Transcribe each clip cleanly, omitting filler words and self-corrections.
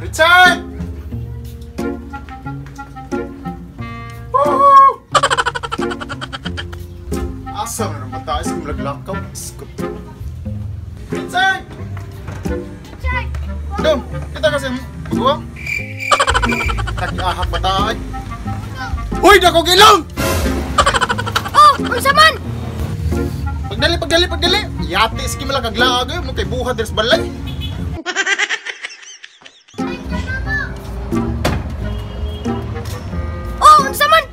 Richard! Woohoo! Asa na naman tayo sa malaglakaw? Richard! Richard! Dong, kita kasi magawa? Nag-ahak ba tayo? Uy! Dako gilong! Oh! Unsa man? Pagdali, pagdali, pagdali! Yati, sige malagaglaag mo kay buhat diri sa balay. Oh, unsa man?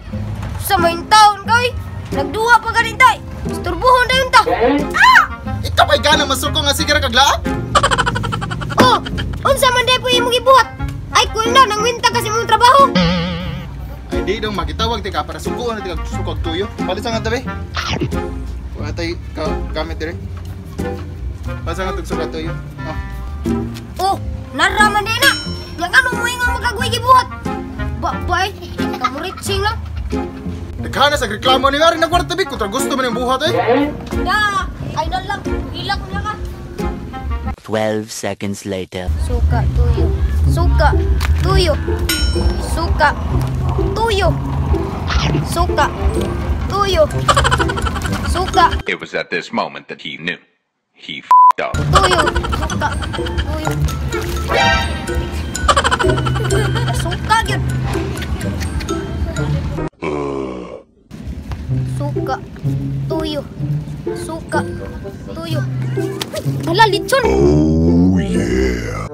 Sa main taon kay nagduha pa ganin tay. Isturbuhon dayon ta. Ah! Ikaw kay gana masuko nga sige ra kaglaag? Oh, unsa man day po imong gibuhat? Ay kuy na nangwinta kasi imong trabaho. Ay di dong magitawag ti ka para sukuon ti kag sukog tuyo. Palit sa nga tabi. Wa tay ka gamit dire. Pasa nga tug sukog tuyo. Oh. Oh, naraman day na. Nya ngano mo ingon magagway gibuhat? Ba bay, kamuritsing lang. Daghan sa reklamo ni Ari nagwarta bi kontra gusto man yung buhat eh. Da, ay na lang, hilak na ka. 12 seconds later. Suka tuyo. Suka tuyo. Suka tuyo. Suka tuyo. Suka. It was at this moment that he knew. He f***ed up. Tuyo. Suka tuyo. Suka gyud. Suka tuyo. Suka tuyo. Hala, lechon. Oh yeah.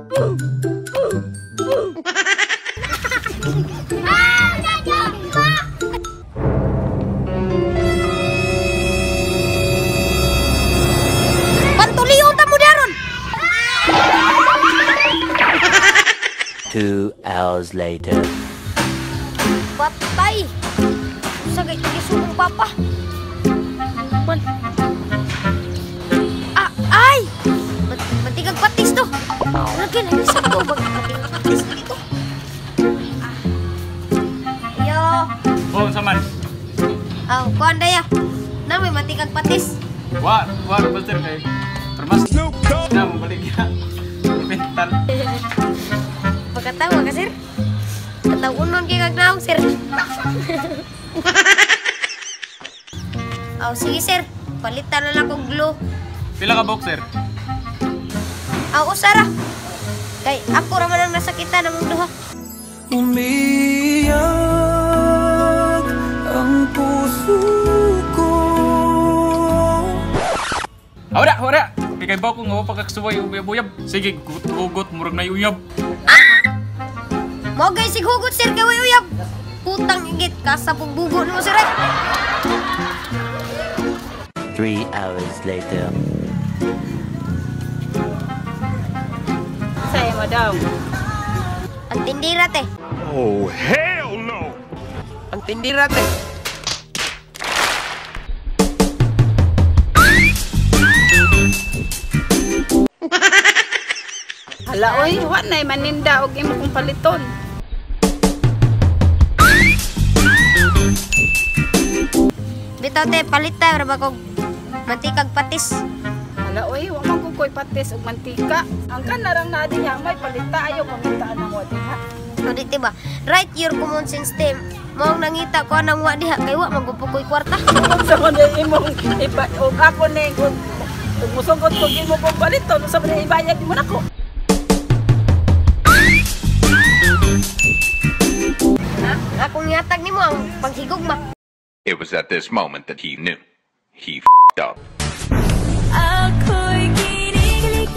Pantulion ta mo daron. 2 hours later. Patay. Sa kay gisugong papa. Man. Ah, ay! Mantikag patis to. Lagi na isa to bag mantikag patis dito. Yo. Oh, unsa man? Aw, kuan daya. Na may mantikag patis. Wa, wa ra sir kay. Permas. Na mo balik ya. Pintal. Pagkatawa ka sir. Kataw-unon kay kag naong sir. Aw, sige sir. Palitan na lang kog glue. Pila ka box sir? Aw, usara. Kay ako ra man ang nasakitan among duha. Umiyak ang puso ko. Awra, awra. Kay kay ba ko nga pagkaksuway uyab-uyab. Sige, hugot murag nay uyab. Ah! Mo gay sig hugot sir kay uyab. Putang igit ka sa pagbugo nimo sir. 3 hours later. Sa'yo mo daw. Ang tindira te. Oh hell no. Ang tindira te. Hala oy, wa nay maninda og imo kong paliton. Bitaw te, palit ta ra ba kog mantikag patis. Hala oy, wa man ko koy patis og mantika. Ang kanarang na diha may palita ayo pangita nang wa diha. Di ba? Right your common sense te. Mao nangita ko anang wa diha kay wa man gud koy kwarta. Unsa man imong iba og ako ning og musugot kog imo kong paliton, unsa man ibayad nimo nako? Akong ihatag nimo ang paghigugma. It was at this moment that he knew. He f***ed up. Ako'y kinikilig.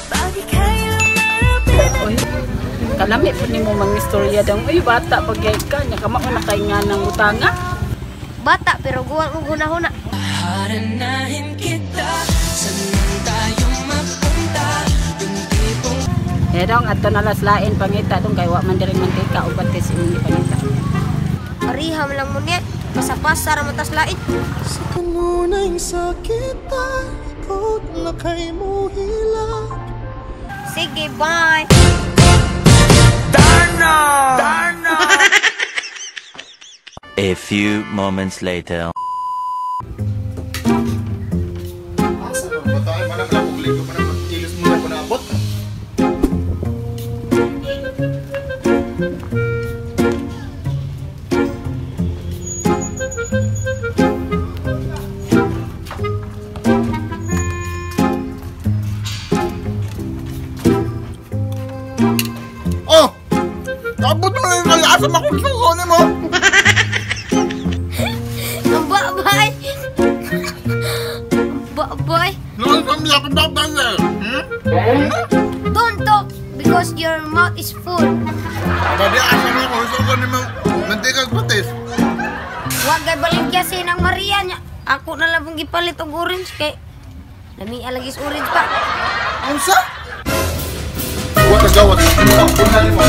Bakit kayo marapit? Oy, kalami po nimo mangistorya dong. Uy, bata pag ka nya kamao na kay nga nang utanga. Bata pero guwang og hunahuna. Haranahin kita, saan man tayo mapunta? Yung tipong Eh dong adto na lain pangita dong kay wa man diri mantika o patis imong ipangita. Pariham lang mo niya. Pasa-pasa ra man tas lain. Sa kanunay sakit takot na kay mo hilak. Sige, bye. Darna! Darna! A few moments later. Asa Don't talk there. Don't talk because your mouth is full. Kadi asa na ko so ko nimo mantika ug patis. Wag kay baligya si nang Maria nya. Ako na lang pong gipalit og orange kay lami lagi sa orange pa. Unsa? Wa ka gawat. Unsa nimo?